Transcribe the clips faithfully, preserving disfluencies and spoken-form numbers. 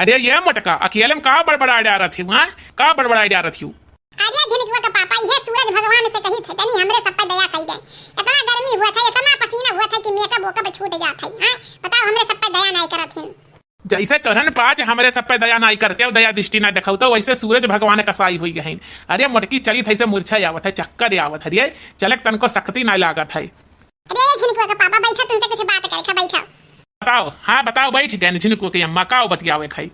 अरे ये मोटका, अकेले में का बड़बड़ाए डारत हिउ, हाँ? का बड़बड़ाए डारत हिउ? अरे झिनकुआ के पापा, इहे सूरज भगवान से कही थे, तनी हमरे सब पे दया कई दे। इतना गर्मी हुआ था, इतना पसीना हुआ था कि मेकअप वेकअप छूट जात है, हाँ? बताओ, हमरे सब पे दया नाई करत हिन। जैसे तोहन पाँच हमरे सब पे दया नाई करते, दया दृष्टि ना देखौते, वैसे सूरज भगवान कसाई हुई गहिन। अरे मोटकी चली थैसे मूर्छा आवत है, चक्कर आवत है, रे चलक तनको शक्ति ना लागत है। अरे झिनकुआ के पापा, बैठा, तुमसे कुछ बात करे के, बैठा। बताओ, हाँ बताओ, बैठ गए झिनकुआ के अम्मा, का बतियावे खाई।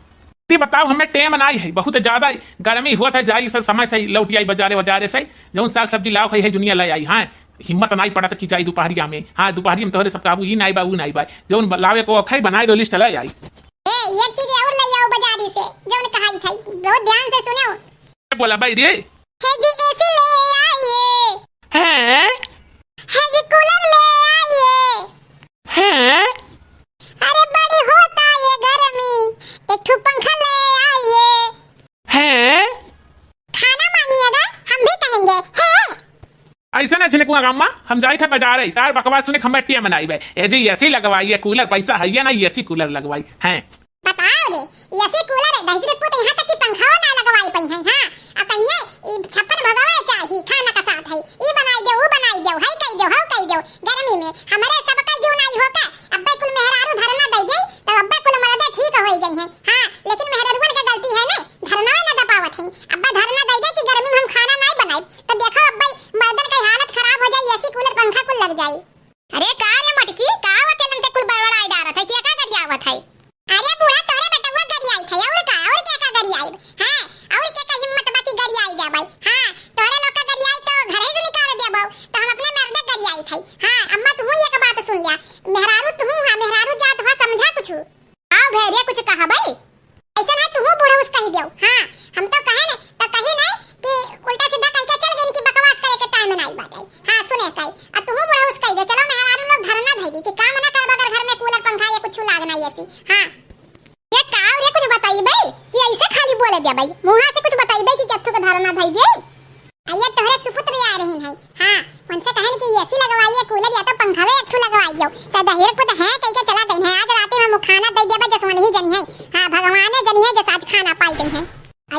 ती बताओ, हमें टेम नाई है, बहुत ज्यादा गर्मी हुआ था, जाई से समय से लौट आई बाजारे, बाजारे से जौन साग सब्जी लाओ खाई है दुनिया ले आई। हाँ, हिम्मत नाई पड़त कि जाई दोपहरिया में। हाँ, दोपहरिया में तोहरे सब काबू, ई नाई बा, ऊ नाई बा, जौन ब-, लावे को खाई, बनाए दो लिस्ट ले आई। ए, एक चीज और ले आओ बाजारी से, जौन कहाई था, बहुत ध्यान से सुनो। ए, बोला भाई रे। हे जी एसी ले आइए। हैं? हे जी कूलर ले आइए। हैं? अरे बड़ी होता ये गर्मी, एक ठो पंखा ले आइए। हैं? खाना मांगिएगा, हम भी कहेंगे, हैं? ऐसे ना झिनकुआ अम्मा, हम जाई थे बाजारे, तार बकवास सुने खम्बे टिया मनाई बे। ए जी एसी लगवाई है, कूलर पैसा है या ना, एसी कूलर लगवाई है। बताओ रे, एसी कूलर है, दहिजरे पूत यहाँ तक कि पंखा ना लगवाई पई है, हाँ? अब कहिए, ई छप्पन भगवे चाही, खाना का साथ है, ई बनाई दो, ऊ बनाई दो, है कई दो, हौ कई दो, गर्मी में हमरे सबका जीव नाई होता, अब्बे कुल मेहरारू धरना दे दे, तो अब्बे कुल मर्दे ठीक होई जइहें। हाँ, लेकिन मेहरारुअन के गलती है ना, धरना ना दबावत हैं। अब्बे धरना दे दे कि गर्मी में हम खाना नाई बनाइब, तो देखो अब्बे मर्दन के हालत खराब हो जाई, एसी कूलर पंखा कुल लग जाई। अरे का रे मोटकी, का अकेलन ते कुल बड़बड़ाई डारत है, के का गरियावत है? अरे बूढ़ा, तोहरे बेटवा गरियाई थे, और का, और के का गरियाई? हाँ, और के का हिम्मत बा कि गरियाई जाबै? हाँ, तोहरे लोग का गरियाई तो घरे से निकाल देबो, तो हम अपने मर्दे गरियाई थे। हाँ, अम्मा तुहू एक बात सुन लिया, मेहरारू तुहू, हाँ, मेहरारू जात हुआ समझा कुछ। आओ भेड़िया कुछ कहा भाई। ऐसा ना तुहू बूढ़ा उस कही देव। हाँ, हम तो कहे न, तो कही नहीं कि उल्टा सीधा कह के चल गई कि बकवास करे के टाइम नहीं बाटे। हाँ, सुने कही। अब तुहू बूढ़ा उस कही दे, चलो मेहरारू लोग धरना धई दी कि काम ना करब अगर घर में कूलर पंखा या कुछ लाग ना एसी। हाँ। ये का रे कुछ बताई बे कि ऐसे खाली बोले दे भाई? मुँहा से कुछ बताई बे कि कत्थु के धरना धई दे? अरे तोहरे सुपुत्र आ रही हैं। हाँ, उनसे कहन कि एसी लगवाइए, कूलर या तो पंखवे एक ठो लगवाइयो। तो दहिर पुत है कह के चला गई है। आज रात में मुखाना दे देबा जसवंत ही जनी है। हाँ, भगवाने जनी है जस आज खाना पाई गई है।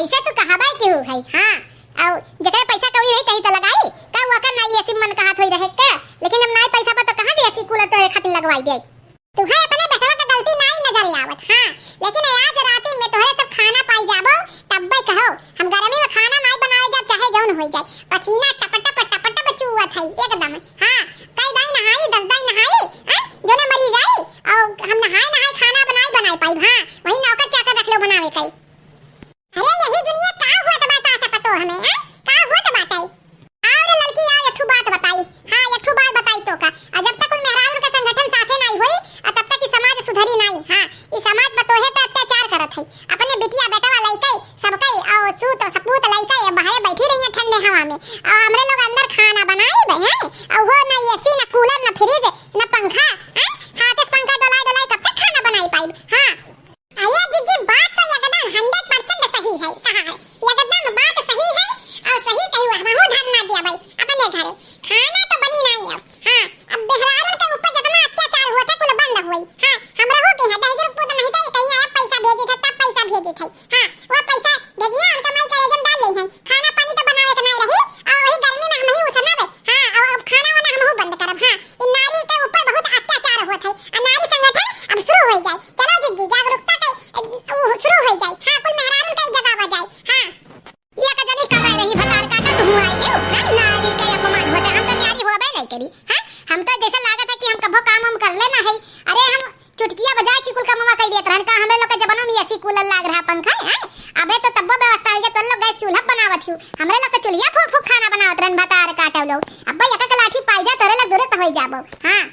ऐसे तू कहाबे केहू है। हाँ, और जकरे पैसा कौड़ी रही कहीं तो लगाई का, वो कर नाई एसी मन कहा थोड़ी रहे का, लेकिन जब नाई पैसा बा तो कहाँ से एसी कूलर तोहरे खातिर लगवाई दे? तुहे अपने बेटवा के गलती नाई नजर आवत, हाँ, लेकिन आज राती में तोहरे सब खाना पाई जाबो, तब्बे कहो, हम गर्मी में खाना नाई बनाए जाब, चाहे जौन होई जाए, पसीना टप टप, टप टप चुअत है एकदम, हाँ, कई दाई नहाई, दस दाई नहाई, हैं, जोने मरी जाई, और हम नहाए नहाए खाना बनाई बनाई पाई, हाँ, वही नौकर चाकर रख लो बनावे कई। अरे यही दुनिया का होत बा सास पतोह में, हैं? का होत बाटे? आओ रे लड़की, आओ, एक ठो बात बताई। हाँ, एक ठो बात बताई तो का। आ जब तक उन मेहरारू के संगठन साथे नाई होई, आ तब तक ई समाज सुधरी नाई। हाँ, ई समाज पतोहे पे अत्याचार करत है। अपने बिटिया, बेटवा लइके, सबके, और सूत, सपूत लइके, ये बाहरे बैठी रही है ठंडे हवा में। और हमरे लोग अंदर खाना बनाई बे, हैं? और वो ना एसी, ना कूलर, ना फ्रिज, ना पंखा, हैं? हाथे से पंखा डोलाई डोलाई कब तक खाना बनाई पाई? हाँ। अरे जीजी, बात तो एकदम हंड्रेड परसेंट सही है, कहा है, एकदम बात सही है, और सही कही हुआ, हमहू धरना दिया भाई अपने घरे, खाना तो बनी नहीं है। हाँ, अब मेहरारू के ऊपर जितना अत्याचार हुआ था, कुल बंद हुई। हाँ, हमरा हो के है, दहेज पूत नहीं था, कहीं आया पैसा भेजे थे, तब पैसा भेजे थे। हाँ, वो पैसा भेजिए, हम कमाई करे जन डाल ले हैं, खाना पानी तो बनावे के नहीं रही, और वही गर्मी में हम ही उठना बे। हाँ, और अब खाना वाना हमहू बंद करब। हाँ, इन नारी के ऊपर बहुत अत्याचार हुआ था, आ नारी संगठन अब शुरू हो जाए। चलो जीजी, जागरूकता के, अ, उ, शुरू हो जाए। हाँ, कुल मेहरारू के जगावा जाए। हाँ। ये का जनी कमाए रही, भतार काटा तुहू आई गयो। हाँ, नारी के अपमान होते, हम तो न्यारी होबे नहीं करी। हाँ, हम तो जैसे लागत है कि हम कभो काम हम कर लेना है। अरे हम चुटकिया बजाए कि कुल कमवा कर देत रहन का, हमरे लोग के जमाना में एसी कूलर लाग रहा, पंखा है। अबे तो तब्बो व्यवस्था है, तो लोग गैस चूल्हा बनावत हियो, हमरे लोग के चुल्हिया फूक फूक खाना बनावत रहन, भतार काटा लोग। अब्बे एक एक लाठी पाई जा, तोरे लोग दूरे तो हो जाबो। हाँ।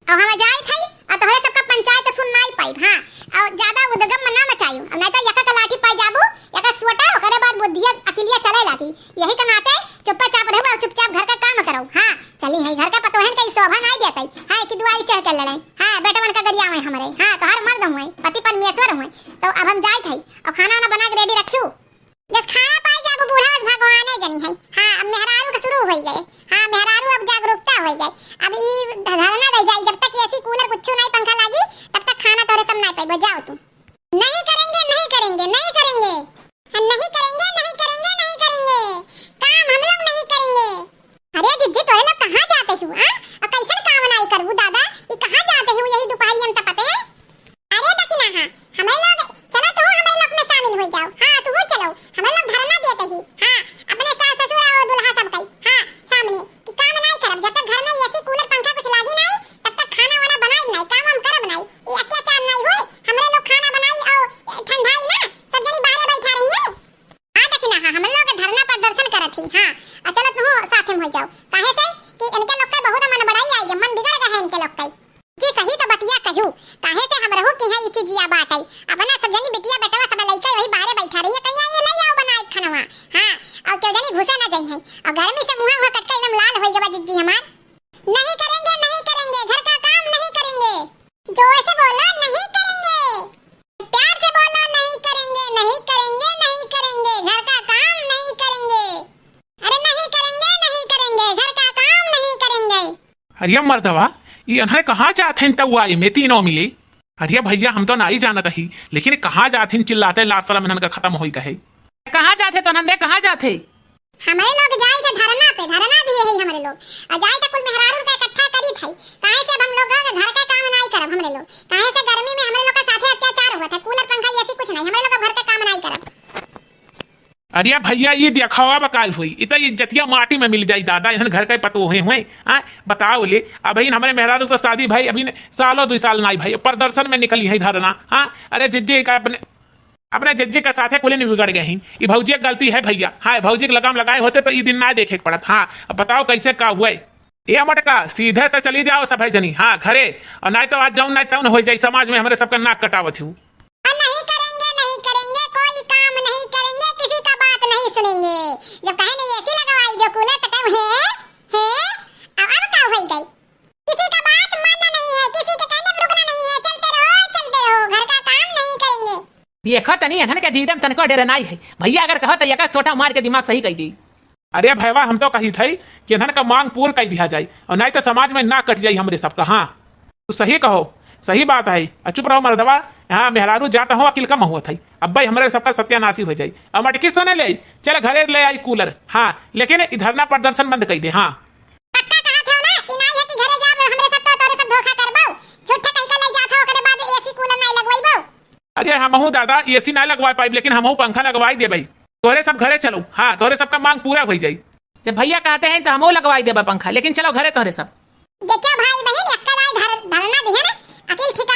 अब हम जाइत हई, और तोहरे सबका पंचायत सुन नाई पाइब, हाँ, और ज्यादा उदगम ना मचाइब, और नहीं तो यका के लाठी पाई जाबू, यका सोटा, ओकरे बाद बुद्धिया अकिलिया चले लागी। यही के नाते चुप्पे चाप रहू और चुपचाप घर का काम करो, हाँ। चली है घर का पतोहन के ई शोभा नाई देतई, है कि दुआरी चढ़ के लड़े, हाँ, बेटवन का गरिया हुए हमरे, हाँ, तोहर मर्द हुए, पति परमेश्वर हुए, तो अब हम जाइत हई, और खाना वाना बना के रेडी रखियो। जस खाना पाई जाबू बूढ़ा, बस भगवाने जनी है। हाँ, अब मेहरारू के शुरू होई गए। हाँ, मेहरारू अब जागरूकता होई गए। अब ई ध-, धरना दे जाई, जब तक एसी कूलर कुछ नहीं पंखा लागी, तब तक खाना तोरे सब नहीं पाइबो। जाओ तू। नहीं करेंगे, नहीं हाँ, आ चलो तुहू साथे में हो जाओ। काहे से कि इनके लोग के बहुत मन बड़ाई आई गे, मन बिगड़ गए है इनके लोग के। जी सही तो बतिया कहू, काहे से हमरहू की है ई चीजिया बाटे। अब ना सब जनी बिटिया बेटवा सब लइका वही बाहरे बैठा रही है, कहीं ये ले आओ बनाए खानवा। हाँ, और केहू जनी घुसे ना जाई है। और गर्मी से मुँह वुँह कटके एकदम लाल होई गवा जिज्जी हमार। नहीं करेंगे, नहीं करेंगे, घर का काम नहीं करेंगे। जोर से बोलो, नहीं करेंगे। प्यार से बोलो, नहीं करेंगे, नहीं करेंगे, नहीं करेंगे, घर का काम नहीं करेंगे। अरे नहीं करेंगे, नहीं करेंगे, घर का काम नहीं करेंगे। अरे मर्दवा, ई अनहरे कहाँ जात हैं तउआ एमे तीनों मिले? अरे भैया, हम तो नाई जानत ही, लेकिन कहाँ जात हैं चिल्लाते, लाज शरम इन्हन का खत्म होई कहे। कहाँ जात है तनन रे, कहाँ जात है? हमरे लोग जाए थे धरना पे, धरना दिए है हमरे लोग। और जाए थे कुल मेहरारू के इकट्ठा करी थे। काहे से अब हम लोग घर के काम नाई करब हमरे लोग। काहे से गर्मी में हमरे लोग के साथे अत्याचार हुआ था। कूलर, पंखा, एसी कुछ नहीं। हमरे लोग घर के काम नाई करब। अरे भैया, ई देखावा बकाल हुई, ई तो इज्जतिया माटी में मिल जाई दादा, इहन घर के पतोहे हुए। हाँ, बताओ ले, अबहिन हमरे मेहरारू से शादी भई, अबहिन सालो दुई साल नाई भई, प्रदर्शन में निकली है धरना। हाँ, अरे जिज्जी का अपने, अपने जिज्जी के साथे कुलिन बिगड़ गए हैं। ई भौजी के गलती है भैया। हाँ, भौजी के लगाम लगाए होते तो ई दिन ना देखे के पड़त। हाँ, अब बताओ कैसे का हुए। ए मोटका, सीधे से चली जाओ सब है जनी, हाँ, घरे, और नाई तो आज जौन नाई तौन हो जाई, समाज में हमरे सबका नाक कटावत हूँ। हम नहीं करेंगे, नहीं करेंगे, कोई काम नहीं करेंगे, किसी का बात नहीं सुनेंगे। जब कहे नहीं एसी लगवाई दो, कूलर, तो कहे, "हे, हे, अब, अब का होई गई?" किसी का बात मानना नहीं है, किसी के कहने पर रुकना नहीं है, चलते रहो, चलते रहो, घर का काम नहीं करेंगे। देखो तनी, इन्हन के दीदम तनको डेर नाई है। भैया अगर कहो तो एक सोटा मार के दिमाग सही कर दी। अरे भैया, हम तो कही थे कि इन्हन का मांग पूर कर दिया जाए, और नहीं तो समाज में ना कट जाए हमरे सबका। हाँ, तू सही कहो, सही बात है। आ चुप रहो मर्दवा, यहाँ मेहरारू जाता हो, अकिल कम हुआ था। अब भाई हमरे सबका सत्यानाशी हो जाए। अब मटकी सुने ले, चल घरे ले आई कूलर। हाँ, लेकिन ई धरना प्रदर्शन बंद कर दे। हाँ। पक्का कहा था ना, ई नाई है कि घरे जाब, हमरे साथ तो तोरे साथ धोखा करबो। झूठे कहीं का ले जात हो, ओकरे बाद एसी कूलर नाई लगवाइबो। अरे हमहू दादा एसी ना लगवा पाइब, लेकिन हमहू पंखा लगवाई देबई। तोरे सब घरे चलो, हाँ, तोरे सबका मांग पूरा हो जाई। जब भैया कहते हैं तो हमहू लगवाई देबा पंखा, लेकिन चलो घरे तोरे सब। देखो भाई बहन, एक्का दाई धर-, धरना दिहे ना, अकिल ठीक